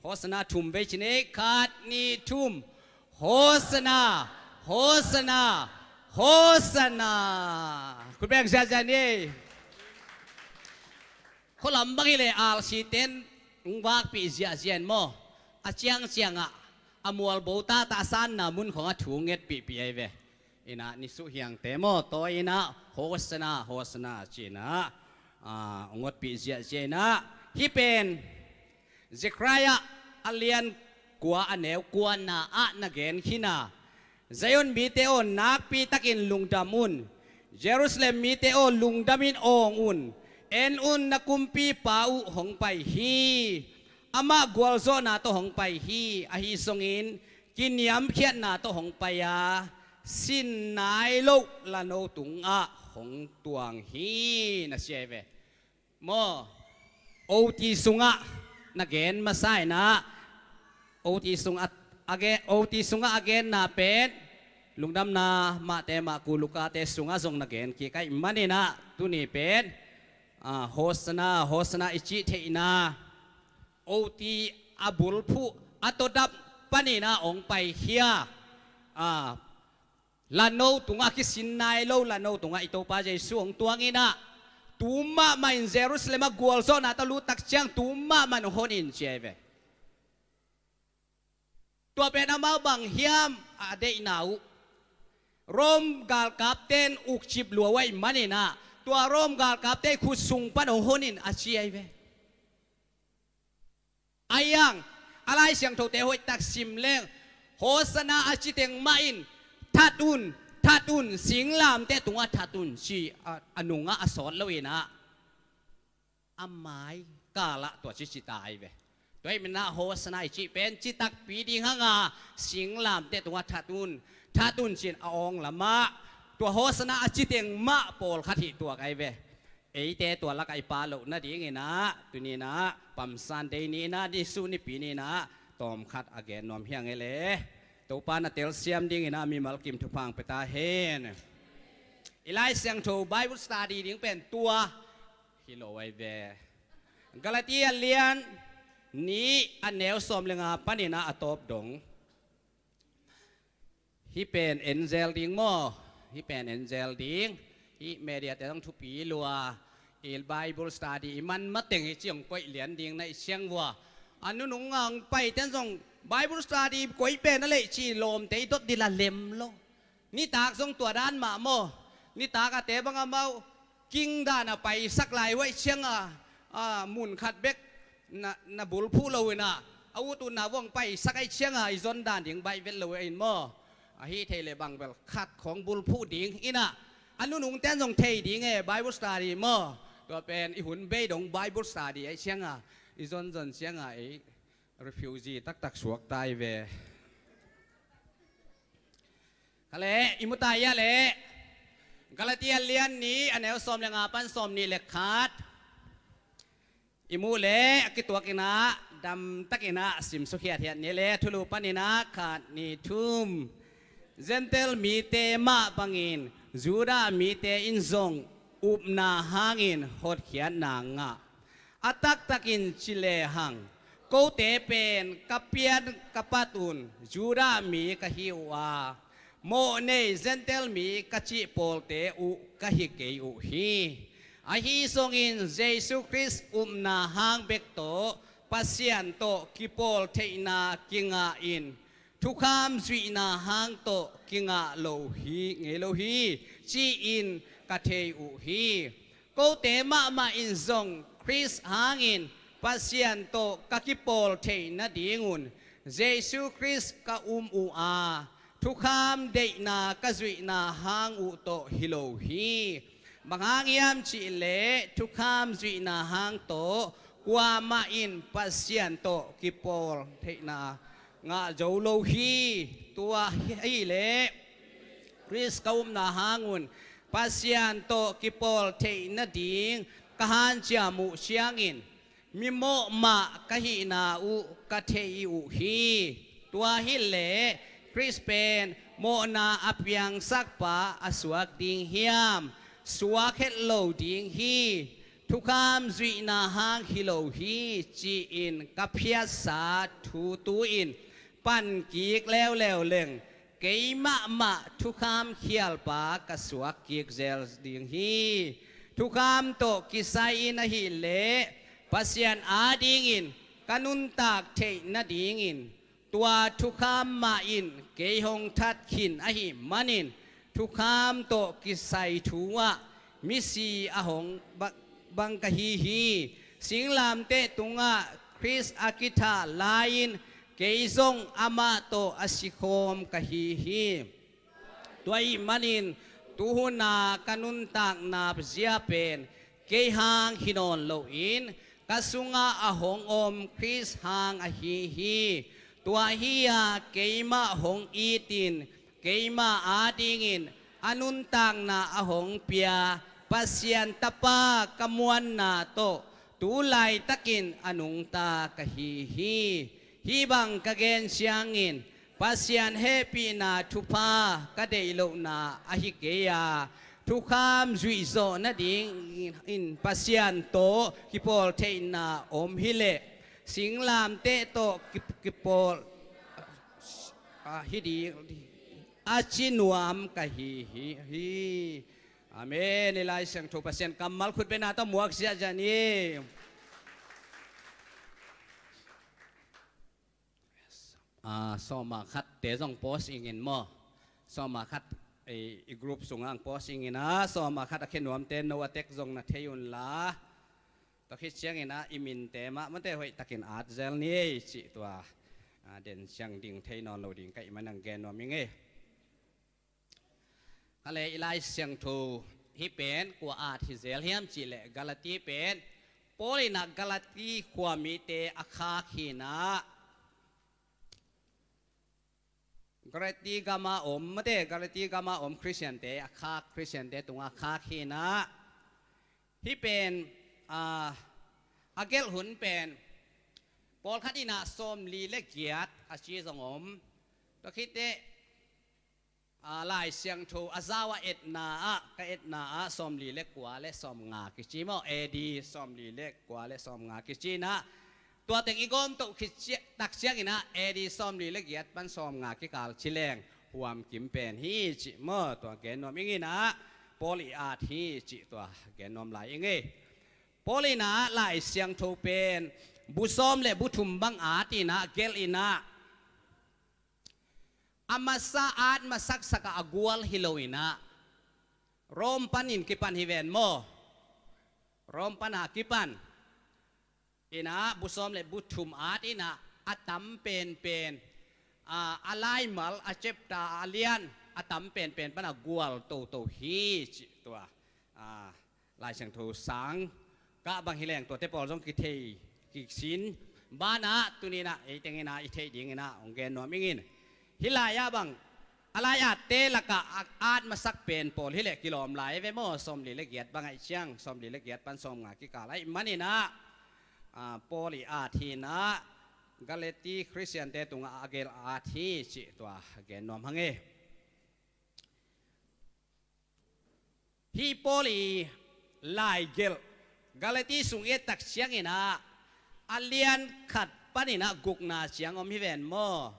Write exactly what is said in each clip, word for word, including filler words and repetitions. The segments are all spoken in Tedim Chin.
Hosanna thum vei ci ni. Khat, nih, thum. Hosanna, Hosanna, Hosanna. Khut beng ziahziah ni. Khualam bang hi leh alsi ten hong vakpih ziahziah in maw, a ciangciangah a mualbo tata a sanna mun khawngah thu ngetpihpih ahi ve. Inah nisuh hiangte maw, tawi inah Hosanna, Hosanna ci inah, ah, hong ngetpih ziahziah inah. Hih pen Zechariah a lian kua, a neu kuana ah na gen khin a, Zion mite aw, nakpi takin lungdam un. Jerusalem mite aw, lungdamin awng un. En un, na kumpipa uh hong pai hi. Amah gualzawhna tawh hong pai hi. Ahi zongin kiniamkhiatna tawh hong pai a, sin nai loh lano tungah hong tuang hi, na ci ahi ve. Maw, oti sungah na gen masa inah, oti sungah a gen, oti sungah a genna pen lungdamna Mate, Marku, Lukate sungah zong na gen kik ahih maninah, tuni pen, ah, Hosanna, Hosanna i cih theihna, oti a bulphuh a tawdap paninah hong paikhia, ah, lano tungah, kisin nai lo lano tungah i Topa Jesu hong tuang inah, tu mahmah in Jerusalem ah gualzawhna tawh lut tak ciang tu mahmah in hong hon in ci ahi ve. Tua pen amau bang hiam a deihna uh, Rom galkapte in ukcip lua uh ahih maninah, tua Rom galkapte khut sung pan hong hon in a ci ahi ve. Ahi hang a Lai Siangthote hoihtak sim leng, Hosanna a ci teng mah in, that un, that un, singlamteh tungah that un, ci a, a nungah a sawt lo inah, a mai kalah tua ci ci ta ahi ve. Tua ahih maninah Hosanna i cih pen citakpi ding hanga, singlamteh tungah that un, that un ci-in a awng lamah tua Hosanna a ci teng mah pawlkhat hih tuak ahi ve. Eite tua lakah i pha loh nadinginah, tuninah Palm Sunday ni inah, nisuh nipi ni inah tawmkhat a gen nuam hi ing ei le. Topa na telsiam dinginah mimal kim thupha hong pia ta hen. I Lai Siangtho Bible study ding pen tua hi lo ahi ve. Galatia lian nih, a neu sawm le nga paninah a tawp dong. Hih pen en zel ding maw? Hih pen en zel ding. Hih mediate zong thupi lua. I Bible study i man mateng hih ci hong koih lian ding na hih ciang vua, a nunung a hong paite in zong Bible study koih pen a leh ci lawmte i dot dil a lem lo. Nitak zong tua dan mah maw? Nitak ate bang amau king dan a paisak lai uh ahih cianga, a, mun khat bek na, na bulphuh lo inah, a ut utna vuang paisak ahih cianga i zon dan ding baih vet lo in maw? Ahi thei leh bang bel khat khawng bulphuh ding inah, a nunungte in zong thei ding e, Bible study maw? Tua pen i hun bei dong Bible study ahih cianga, i zonzon cianga ei refugee taktak suak ta hi ve. Kha leh i mu ta hia leh, Galatia lian nih, a neu sawm le nga pan sawm nih le khat i muh leh, a kituak inah damtak inah simsuk hiathiat ni le. Thulu paninah khat, nih, thum. Gentile mite mah bangin Judah mite in zong upna hangin hotkhiatna ngah. A taktakin ci lehang, kote pen ka pian ka pat un Judah mi ka hi uh a, mawh nei Gentile mi ka cih pawlte uh ka hi kei uh hi. Ahi zongin Jesu Khrist upna hang bek tawh Pasian tawh kipawl theihna kingah in, thukham zuihna hang tawh kingah lo hi, ngei lo hi, ci-in ka thei uh hi. Kote mahmah in zong Khrist hangin Pasian tawh ka kipawl theih nadingun Jesu Khrist ka um uh a, thukham deihna ka zuihna hang uh tawh hi lo hi. Bang hang hiam cih leh thukham zuihna hang tawh kuamah in Pasian tawh kipawl theihna ngah zo lo hi. Tua hi leh Khrist ka upna hangun Pasian tawh kipawl theih nading ka hanciam uh ciangin, mi mawh mah ka hihna uh ka thei uh hi. Tua hi leh Khrist pen mawhna a piangsakpa a suak ding hiam? Suak het lo ding hi. thukham zuihna hang hi lo hi, ci-in ka phiatsa thu tu-in pan kik leuleu leng, keimah mah thukham khialpa ka suak kik zel ding hi. Thukham tawh kisai in ahih leh Pasian adingin ka nuntak theih nadingin tua thukham mah in kei hong that khin ahih manin, thukham tawh kisai thu ah misi a hong ba-, bang ka hi hi. Singlamteh tungah Khrist a kithah lai-in kei zong amah tawh a sikhawm ka hi hi. Tua ahih manin tuhuna ka nuntakna zia pen kei hang hi nawn loin ka sungah a hong om Khrist hang ahi hi. Tua hi-a keimah hong itin keimah adingin a nuntakna a hong pia Pasian Tapa ka muanna tawh tu laitakin a nungta ka hi hi. Hih bang ka gen ciangin Pasian hehpihna thupha ka deih lohna ahi kei a, thukham zuihzawh nadingin Pasian tawh kipawl theihna om hileh singlamteh tawh ki-, kipawl, ah, hi ding a ci nuam ka hi hi hi. Amen. I Lai Siangtho Pasian kammal khutbetna tawh muak ziahziah ni. Ah, sawma khatte zong post ingin maw? Sawma khat i, i group sungah ang post ingin a, sawma khat a khe nuamte no a tek zong na thei unla. Tua khit ciangin a i minte mah mate hoih takin at zel ni ei cih tua, ah, den ciang ding thei nawn lo ding ka hih man ang gen nuam ing ei. Kha le i Lai Siangtho hih pen kua at hi zel hiam cih leh Galati pen Paul in ah Galati khuamite a khak hi-in ah Galati gama om mate, Galati gama om Khristiante a khak, Khristiante tungah a khak hi-in ah hih pen, ah, a gelh hun pen pawlkhat in ah sawmli le giat a ci zong om. Tua khit teh, ah, Lai Siangtho a zau a etna ah, ka etna ah sawmli le kua le sawmnga kici maw, A D sawmli le kua le sawmnga kici-in ah, tua teng i gawm toh khit ciah, tak ciangin ah A D sawmli le giat pan sawmnga kikal ci leng huam kim pen hi cih maw, tua gen nuam ing in ah Paul i at hi cih tua gen nuam lai ing ei. Paul in ah Lai Siangtho pen bu sawm le bu thum bang at in ah gelh in ah, a masa at masaksak ah a gual hi lo in ah, Rom panin kipan hi ven maw? Rom pan a kipan in ah bu sawm le bu thum at in ah a tam penpen, ah, a laimal, a chapter, a lian a tam penpen pan a gual toto hi cih tua, ah, Lai Siangtho sang kah bang hi leng tuate pawl zong kithei kisin banah tuni-in ah ei teng in ah i theih ding in ah hong gen nuam ing in. Hih lai-ah bang a lai atte lakah a at masak pen pawl hi leh kilawm lai ve maw, sawmli le giat bang ahih ciang, sawmli le giat pan sawmnga kikal ahih manin ah, ah, Paul i at hi-in ah Galati Khristiante tungah a gelh at hi cih tua gen nuam hang ei. Hih Paul i laigelh Galati sung i et tak ciangin ah a lian khat panin ah gukna ciang om hi ven maw?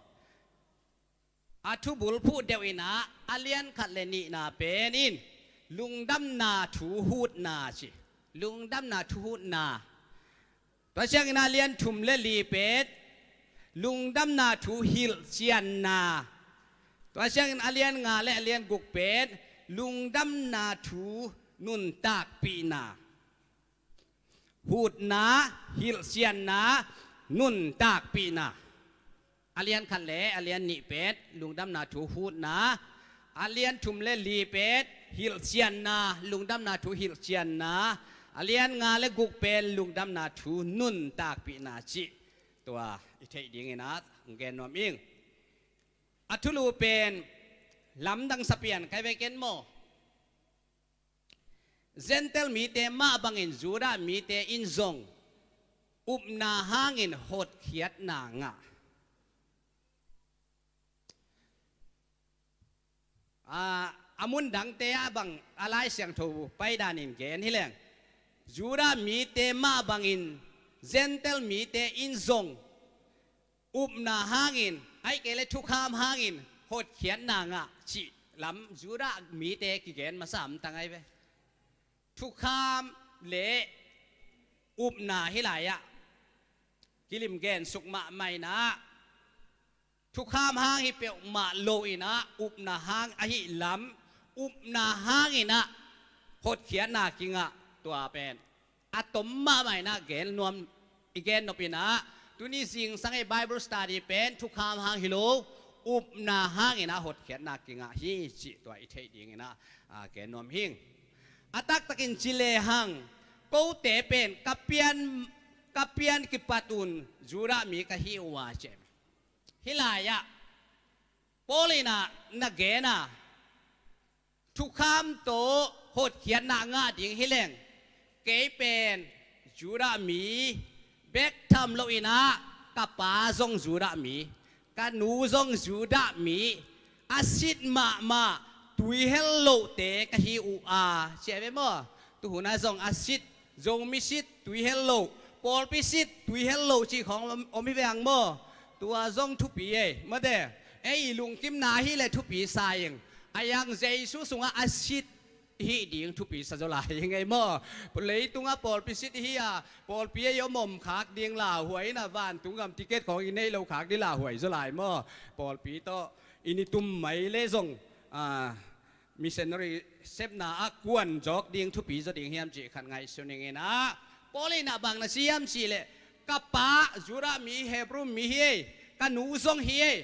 A thubulphuh deuh in ah a lian khat le nihna pen in lungdamna thu hutna ci. Lungdamna thu hutna. Tua ciangin a lian thum le li pen lungdamna thu hilhcianna. Tua ciangin a lian nga le a lian guk pen lungdamna thu nuntakpihna. Hutna, hilhcianna, nuntakpihna. A lian khat le a lian nih pen lungdamna thu hutna, a lian thum le li pen hilhcianna, lungdamna thu hilhcianna, a lian nga le guk pen lungdamna thu nuntakpihna cih tua i theih ding in ah gen nuam ing. A thulu pen lamdang sapian kai ve ken maw? Gentile mite mah bangin Judah mite in zong upna hangin hotkhiatna ngah. A, a mun dangte ah bang a Lai Siangtho paidanin gen hi leng, Judah mite mah bangin Gentile mite in zong upna hangin, ahih kei leh thukham hangin hotkhiatna ngah cih lam Judah mite kigen masa hamtang ahi ve. Thukham le upna hih lai-ah kilim gensuk mahmah in ah, thukham hang hi peuhmah lo in ah, upna hang ahih lam, upna hangin ah hotkhiatna kingah, tua pen a tom mahmah in ah gen nuam, i gen nop in ah, tuni zingsang ei Bible study pen thukham hang hi lo, upna hangin ah hotkhiatna kingah hi cih tua i theih dingin ah, a, gen nuam hing. A taktakin ci lehang, kote pen ka pian, ka pian kipat un Judah mi ka hi uh a, ci hi. Hih lai-ah Paul in ah na gen a, thukham tawh hotkhiatna ngah ding hi leng, kei pen Judah mi bek tham lo in ah, ka pa zong Judah mi, ka nu zong Judah mi, a sit mahmah, tuihel lohte ka hi uh a, ci hi ve maw. Tuhun ah zong a sit, Zomi sit, tuihel loh, pawlpi sit, tuihel loh cih khawng om, om hi ve ang maw. Tua zong thupi ei, mawte. Ei i lungkimna hi leh thupi sa ing. A yang Jesu sungah a sit hih ding thupi sa zaw lai ing ei maw. Leitungah pawlpi sit hi a, pawlpi ei om om khak ding lauhuai in ah, vantung gam ticket khawng i neih loh khak ding lauhuai zaw lai maw. Pawlpi tawh i ni tum mai leh zong, a, missionary sepna ah kuan zawk ding thupi zaw ding hiam cih khat ngaihsun ing in ah, Paul in ah bang na ci hiam cih leh, ka pa Judah mi, Hebru mi hi ei, ka nu zong hi ei,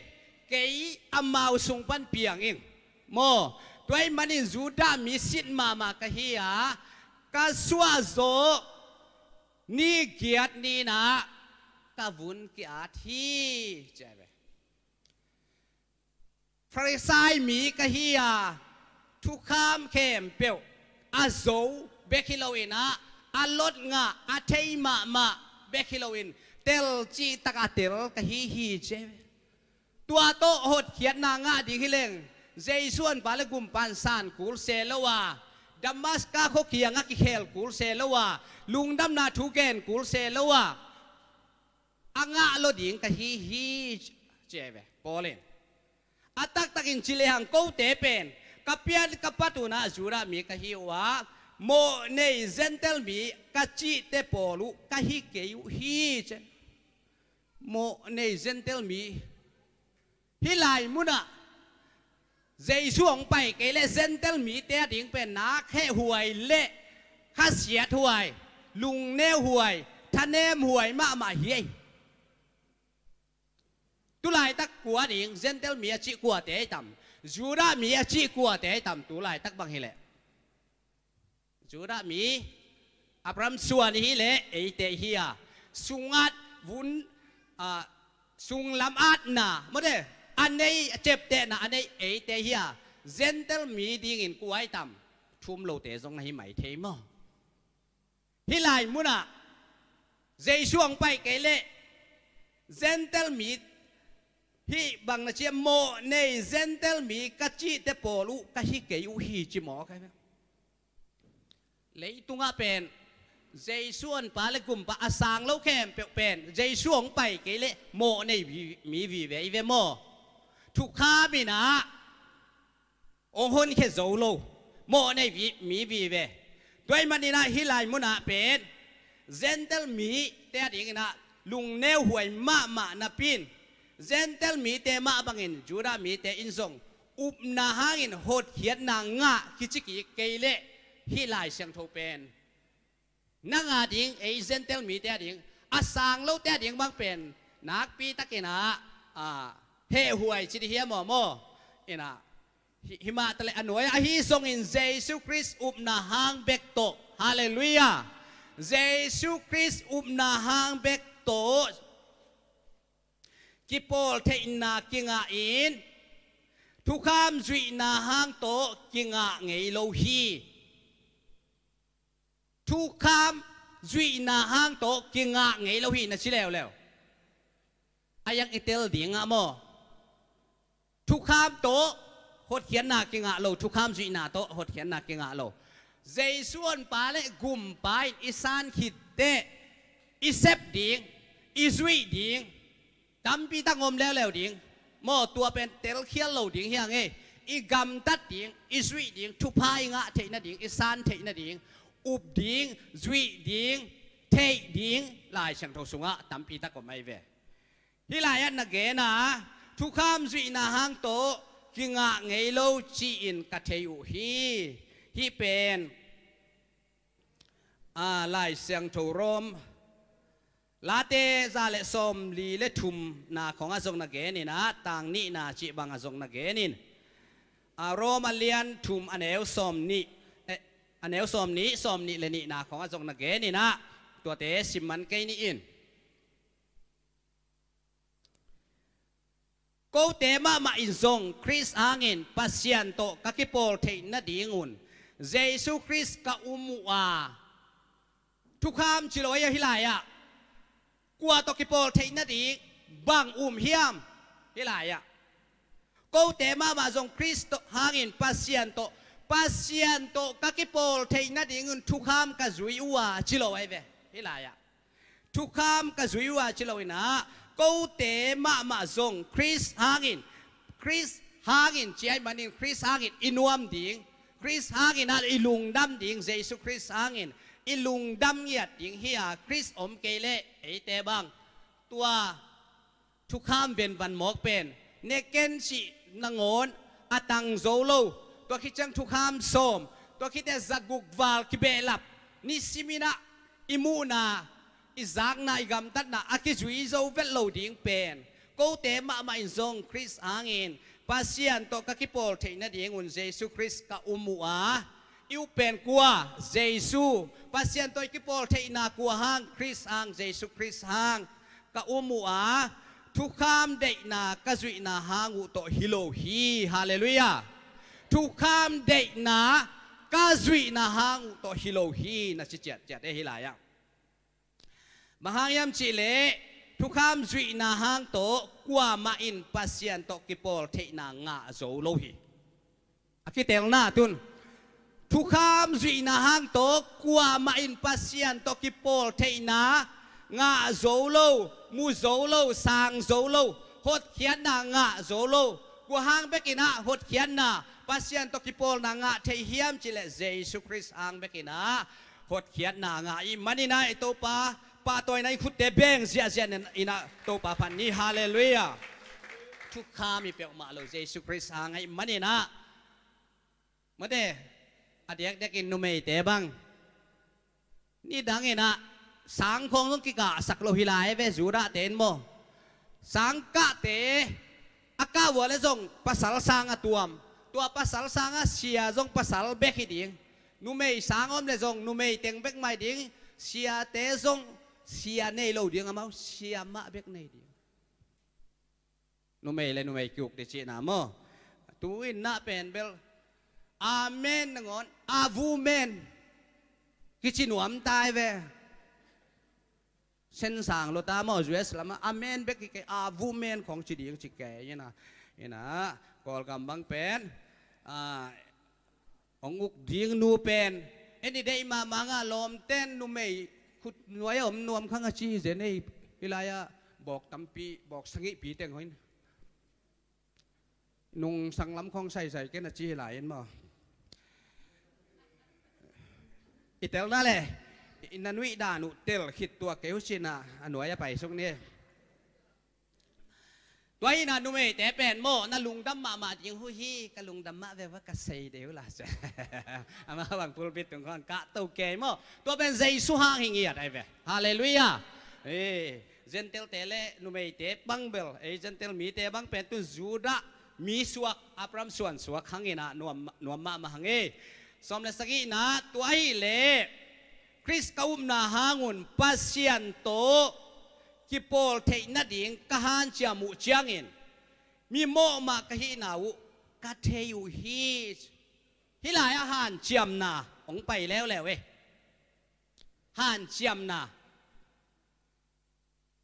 kei amau sung pan piang ing maw. Tua ahih manin Judah mi sit mahmah ka hi a, ka suahzawh ni giat ni-in ah ka vun ki-at hi, ci hi ve. Farisai mi ka hi a, thukham khempeuh a zo bek hi lo in ah, a lot ngah, a thei mahmah bek hi lo in, tel cih tak a tel ka hi hi, ci hi. Tua tawh hotkhiatna ngah ding hi leng, Jesu honpa le gumpa in san kul se lo a, Damaska khua kiangah kikhel kul se lo a, lungdamna thu gen kul se lo a, a ngah lo ding ka hi hi, ci hi ve Paul in. A taktakin ci lehang, kote pen ka pian ka pat un ah Judah mi ka hi uh a, mawhnei Gentile mi ka cihte pawl uh ka hi kei uh hi, ci hi. Mawhnei Gentile mi. Hih lai munah Jesu hong pai kei leh Gentile mite a ding pen nak hehhuai le khasiathuai, lungneuhuai, thanemhuai mahmah hi ei. Tulaitak kua ding, Gentile mi a cih kuate ahi tam? Judah mi a cih kuate ahi tam, tulaitak bang hi leh? Judah mi, Abraham suan i hi leh eite hi a, sungat vun, a, sunglam atna, mawte, a nei, a ciaptehna a nei eite hi a, Gentile mi dingin kua ahi tam? Thum lote zong na hi mai thei maw. Hih lai munah Jesu hong pai kei leh Gentile mi, hih bang na ci a, mawhnei Gentile mi ka cihte pawl uh ka hi kei uh hi, ci mawk hi ve. Leitungah pen Jesu honpa le gumpa a sang lo khempeuh pen Jesu hong pai kei leh mawhnei mi, mi vive hi ve maw. Thukham in ah hong honkhia zo lo, mawhnei mi vive. Tua ahih manin ah hih lai munah pen Gentile mite a dingin ah lungneuhuai mahmah napi in, Gentile mite mah bangin Judah mite in zong upna hangin hotkhiatna ngah kici kik kei leh, hih Lai Siangtho pen nang a ding, ei Gentile mite a ding, a sang lote a ding bang pen nakpi takin ah, a, hehhuai ci ding hiam maw, maw? In ah, hi, hi mah taleh a nuai-ah, ahi zongin Jesu Khrist upna hang bek tawh, halleluiah, Jesu Khrist upna hang bek tawh kipawl theihna kingah in, thukham zuihna hang tawh kingah ngei lo hi. Thukham zuihna hang tawh kingah ngei lo hi na ci leuleu. A yang i tel dingah maw. Thukham tawh hotkhiatna kingah lo, thukham zuihna tawh hotkhiatna kingah lo. Jesu honpa le gumpa in i san khit teh i sep ding, i zuih ding tampi tak om leuleu ding. Maw, tua pen telkhial lo ding hi hang e. I gamtat ding, i zuih ding, thupha i ngah theih nading, i san theih nading, up ding, zuih ding, theih ding Lai Siangtho sungah tampi tak om ahi ve. Hih lai-ah na gen a, thukham zuihna hang tawh kingah ngei lo ci-in ka thei uh hi. Hih pen, a, Lai Siangtho Rom Late za le sawmli le thumna khawngah zong na gen in ah, tang nihna cih bangah zong na gen in, a, Rom a lian thum a neu sawmnih, eh, a neu sawmnih, sawmnih le nihna khawngah zong na gen in ah, tuate sim man kei ni in. Kote mahmah in zong Khrist hangin Pasian tawh ka kipawl theih nadingun Jesu Khrist ka um uh a, thukham ci lo ahi a, hih lai-ah kua tawh kipawl theih nading bang um hiam? Hih lai-ah kote mahmah zong Khrist tawh hangin Pasian tawh, Pasian tawh ka kipawl theih nadingun thukham ka zui uh a, ci lo ahi ve. Hih lai-ah thukham ka zui uh a, ci lo in ah, kote mahmah zong Khrist hangin, Khrist hangin ci ahih manin Khrist hangin i nuam ding, Khrist hangin ah i lungdam ding, Jesu Khrist hangin i lungdam ngiat ding hi a, Khrist om kei leh eite bang tua thukham venvan mawk pen neken cih nangawn a tang zo lo. Tua khit ciang thukham sawm, tua khit teh zaguk val kibehlap, nisim in ah i muhna, i zakna, i gamtatna a kizui zo vet lo ding pen, kote mahmah in zong Khrist hangin Pasian tawh ka kipawl theih nadingun Jesu Khrist ka um uh a, i up pen kua? Jesu. Pasian tawh i kipawl theihna kua hang? Khrist hang, Jesu Khrist hang ka um uh a, thukham deihna ka zuihna hang uh tawh hi lo hi. Halleluiah. Thukham deihna ka zuihna hang uh tawh hi lo hi, na ci ciatciat e hih lai-ah. Bang hang hiam cih leh, thukham zuihna hang tawh kuamah in Pasian tawh kipawl theihna ngah zo lo hi. A kitelna tun, thukham zuihna hang tawh kuamah in Pasian tawh kipawl theihna ngah zo lo, mu zo lo, sang zo lo, hotkhiatna ngah zo lo. Kua hang bek in ah hotkhiatna, Pasian tawh kipawlna ngah thei hiam cih leh, Jesu Khrist hang bek in ah hotkhiatna ngah ahih manin ah, i Topa pahtawina i khutte beng ziahziah in ah Topa phat ni. Halleluiah. Thukham hi peuhmah lo, Jesu Khrist hang ahih manin ah. Mate, a diakdiakin numeite bang, nidang in ah sang khawng zong kikahsak lo hi lai ve, Judah-te in maw. Sang kahte a kah uh a leh zong pasal sang a tuam. Tua pasal sangah sia zong pasal bek hi ding. Numei sang om leh zong numei teng bek mah hi ding. Siate zong sia nei lo ding, amau sia mah bek nei ding. Numei le numei ki-uk ding cihna maw. Tu-in ah pen bel amen nangawn, a vumen kici nuam ta hi ve. Sensang lo ta maw, U S lamah amen bek hi kei, a vumen khawng ci ding ci kei. Ina, ina, Kawlgam bang pen, a, hong uk ding nu pen, en i deih mahmah a, lawmten numei khut nuai a om nuam khang a ci hi zen ei. Hih lai-ah bawk tampi, bawk sagihpi teng hoih in, nung sanglam khawng saisai ken a ci hi lai in maw. I telna le, i na nuih dan uh tel khit tua kei uh cin a, a nuai a paisuk ni. Tua hi-in ah numeite pen maw, na lungdam mahmah ding uh hi, ka lungdam mah ve va ka sei deuh la. Amah bang pulpit tung khawng kah to kei maw. Tua pen Jesu hang hi ngiat ahi ve. Halleluiah. Eh, Gentile-te le numeite bang bel, eh, Gentile mite bang pen tu Judah mi suak, Abraham suan suak hang in ah nuam, nuam mahmah hang e. Sawm le sagihna, tua ahih leh Khrist ka upna hang un Pasian tawh kipawl theih nading ka hanciam uh ciangin, mi mawhmah ka hihna uh ka thei uh hi. Hih lai-ah hanciamna hong pai leuleu e. Hanciamna.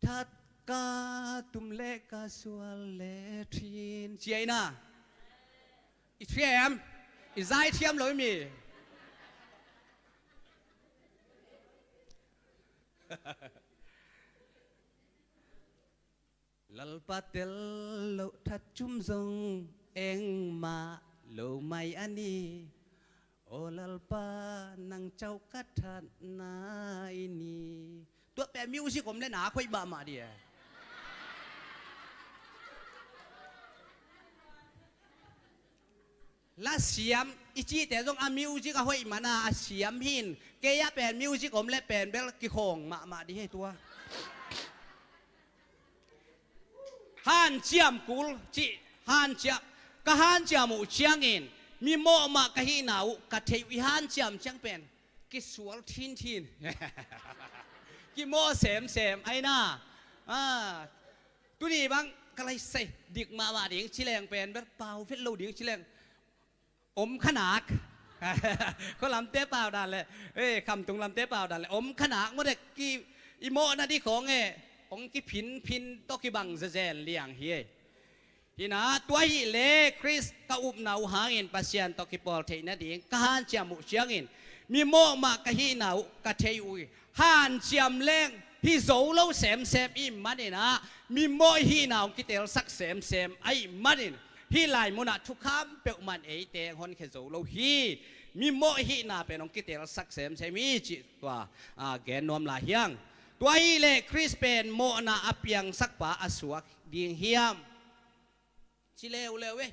That ka tum le ka sual le thin, ci-in ah. I thiam, i zai thiam lo i mi. Lalpa tel loh that cum zong engmah lo mai a ni. Aw Lalpa nang cauh ka thatna i ni. Tua pen music om le na khoih mahmah di e. La siam i cihte zong a music a hoih mana a siam hin. Kei ah pen music om le pen bel kikhawng mahmah di hei tua. Hanciam kul cih hanciam. Ka hanciam uh ciangin mi mawhmah ka hihna uh ka thei uh i hanciam ciang pen kisual thinthin. Kimawh semsem aina. Ah, tuni bang ka lai sai dik mahmah ding cileng pen bel pau vet lo ding cileng. Om khanak. Khualamte pau dan le, eh, khamtung lamte pau dan le om khanak mawdek ki i mawhna di khawng e. Ong kiphinphin tawh kibang zezen liang hi e. Hina tua hileh Khrist ka upna uh hangin Pasian tawh kipawl theih nading ka hanciam uh ciangin mi mawhmah ka hihna uh ka thei uh hi. Hanciam leng hi zo lo semsem i hih maninah mi mawh hihna hong kitelsak semsem ahih manin hih lai munah thukham peuhmah in eite hong honkhia zo lo hi. Mi mawh hihna pen hong kitelsak semsem hi cih tua, a, gen nuam lai hiang. Tua hileh Khrist pen mawhna a piangsak pa a suak ding hiam? Ci leuleu e.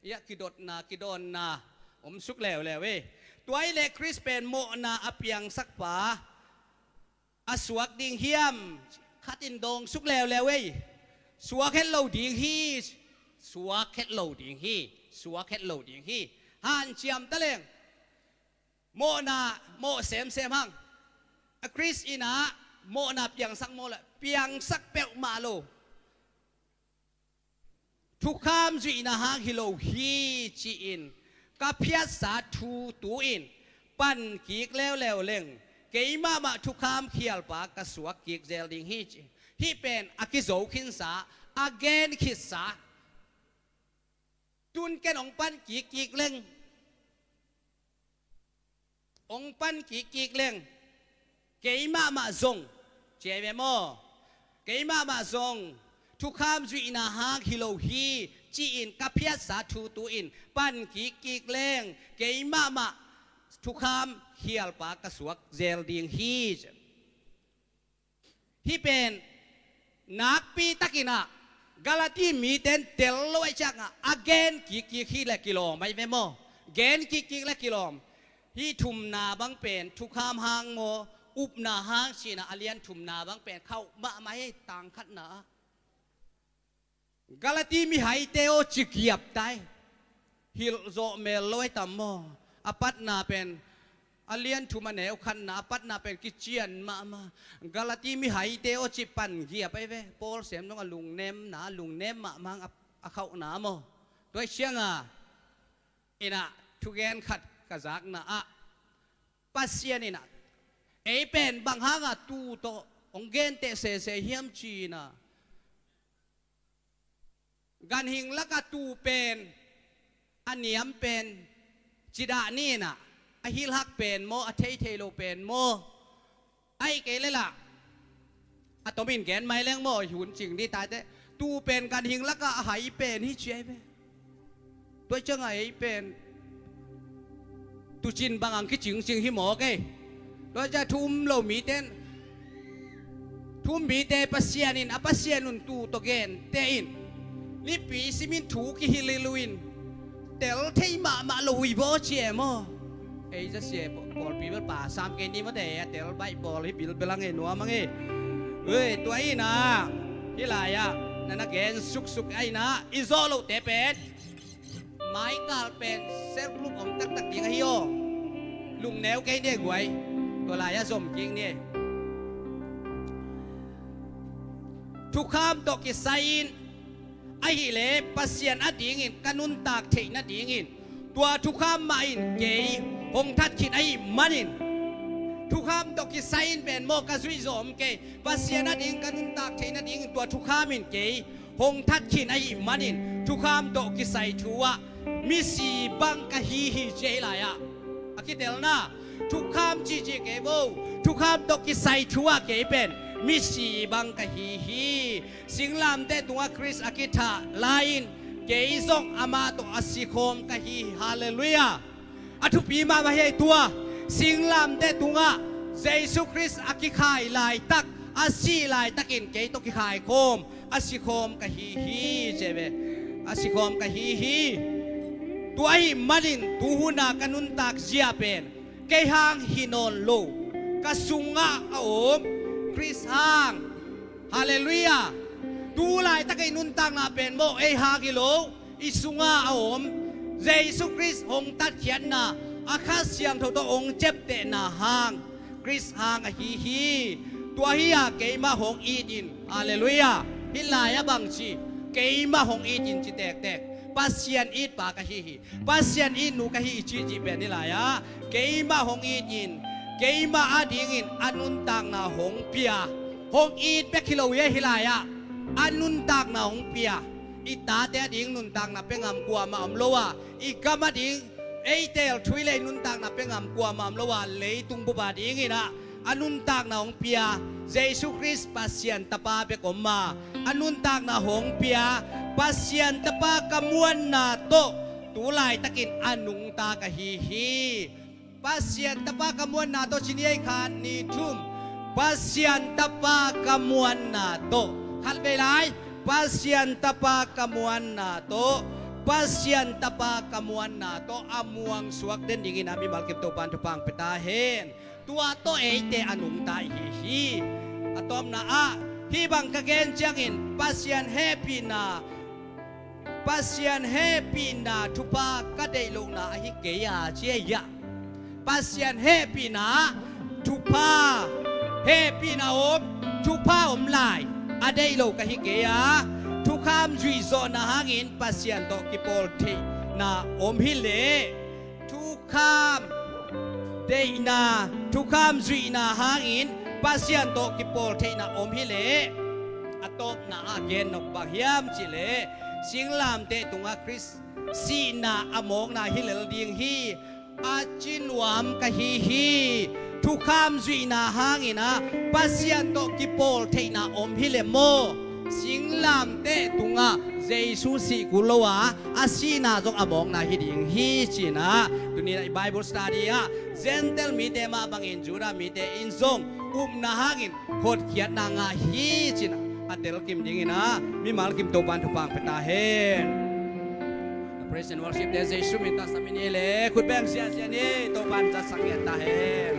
Iah kidotna kidawnna om suk leuleu e. Tua hileh Khrist pen mawhna a piangsak pa a suak ding hiam? Khatin dawng suk leuleu e. Suak het lo ding hi. Suak het lo ding hi. Suak het lo ding hi. Hanciam taleng mawhna mawh semsem hang. A Khrist innah mawhna piangsak maw le piangsak peuhmah lo. Thukham zuihna hang hi lo hi ci-in ka phiatsa thu tu-in pan kik leuleu leng keimahmah thukham khialpa ka suak kik zel ding hi ci. Hih pen a kizo khinsa a gen khitsa. Tun ken hong pan kikkik leng. Hong pan kikkik leng. Keimahmah zong. Ci ahi ve maw? Keimahmah zong thukham zuihna hang hi lo hi ci-in ka phiatsa thu tu-in pan kikkik leng keimahmah thukham khialpa ka suak zel ding hi. Hih pen nakpi takinah Galati mite in tel lo aih ciangah a gen kikkik hi le kilawm aih ve maw? Gen kikkik le kilawm. Hih thumna bang pen thukham hang maw, upna hang cinah a lian thumna bang pen khauh mahmah hi. Tangkhatna ah Galati mihaite aw ci giap tai. Hilh zawh mel lo aih tam maw? A patna pen a lian thum a neu khatna a patna pen kician mahmah. Galati mihaite aw ci pan giap aih ve. Paul sem dong a lungnemna a lungnem mahmah a, a khauhna maw? Tua aih cianga innah thugen khat ka zakna ah Pasian innah ei pen bang hanga tu tawh hong genteh sese hiam cinah ganhing laka tu pen a niam pen cidah ninah a hilhak pen maw, a theithei lo pen maw? Aih kei le lah a tomin gen mai leng maw, hun cing ni taite. Tu pen ganhing laka a hai pen hi ci aih ve. Tua cianga ei pen tucin bangang kicingcing hi mawk ei. Tua cia thu um lo miten thu um mite Pasian in a Pasian un tu tawh gente in nipi simin thu kihilhilh uh in tel thei mahmah lo hui vaw ci e maw? Ei zasia pawlpi bel pa sam kei ni mawte a tel baih pawl hi bilbelang ei nuamang ei. Ui tua innah hih lai-ah nana gen suksuk a innah i zawh lohte pen maikal pen self group om taktak ding ahi aw. Lungneu kei ni guai. Tua lai-ah zom kik ni. Thukham tawh kisai-in ahileh Pasian adingin ka nuntak theih nadingin tua thukham mah in kei hong that khin ahih manin thukham tawh kisai-in pen maw ka zuih zawm kei. Pasian ading ka nuntak theih nadingin tua thukham in kei hong that khin ahih manin thukham tawh kisai thu ah misi bang ka hi hi ci ahi lai-ah a kitelna Thukham cihcih kei vo. Thukham tawh kisai thu ah kei pen misi bang ka hi hi. Singlamteh tungah Khrist a kithah lai-in kei zong amah tawh a sikhawm ka hi hi. Halleluiah. A thupi mahmah hi ei tua. Singlamteh tungah Jesu Khrist a kikhai laitak, a sih laitakin kei tawh kikhaikhawm, a sikhawm ka hi hi, ci ve. A sikhawm ka hi hi. Tua ahih manin tuhuna ka nuntak zia pen kei hang hi nawn lo, ka sungah a om Khrist hang. Halleluiah. Tu laitak ei nuntakna pen maw ei hang hi lo, i sungah a om Jesu Khrist hong tatkhiatna, a Kha Siangtho tawh hong ciaptehna hang, Khrist hang ahi hi. Tua hi-a keimah hong it in. Halleluiah. Hih lai-ah bangci, keimah hong it in ci tektek. Pasian itpa ka hi hi. Pasian itnu ka hi hi cihcih pen hih lai-ah keimah hong it in, keimah adingin a nuntakna hong pia. Hong it bek hi lo hi ei hih lai-ah, a nuntakna hong pia. I tate ading nuntakna pia ngam kuamah om lo a, i gam ading ei teel thu i lei nuntakna pia ngam kuamah om lo a, leitung bup adingin ah a nuntakna hong pia Jesu Khrist Pasian Tapa bek om a, a nuntakna hong pia Pasian Tapa ka muanna tawh tu laitakin a nungta ka hi hi. Pasian Tapa ka muanna tawh ci ni ei, khat ni thum. Pasian Tapa ka muanna tawh. Khatvei lai. Pasian Tapa ka muanna tawh. Pasian Tapa ka muanna tawh a muang suak den dingin a mimal kim Topan thupha pia ta hen. Tua tawh eite a nungta i hi hi. A tawpna ah hih bang ka gen ciangin Pasian hehpihna, Pasian hehpihna thupha ka deih lohna ahi kei a ci ei ah. Pasian hehpihna thupha, hehpihna om, thupha om lai a deih lo ka hi kei a. Thukham zuihzawhna hangin Pasian tawh kipawl theihna om hi leh, thukham deihna, thukham zuihna hangin Pasian tawh kipawl theihna om hi leh, a tawpna ah gen nop bang hiam cih leh, singlamteh tungah Khrist sihna a mawkna hi lel ding hi. A ci nuam ka hi hi. Thukham zuihna hangin ah Pasian tawh kipawl theihna om hi leh maw, singlamteh tungah Jesu sih kul lo a, a sihna zong a mawkna hi ding hi ci-in ah, tuni-in ah i Bible study ah Gentile mite mah bangin Judah mite in zong upna hangin hotkhiatna ngah hi ci-in ah a telkim dingin ah mimal kim Topan thupha pia ta hen. Praise and worship te Jesu min tawh sam ni le, khut beng ziahziah ni, Topan zatsak ngiat ta hen.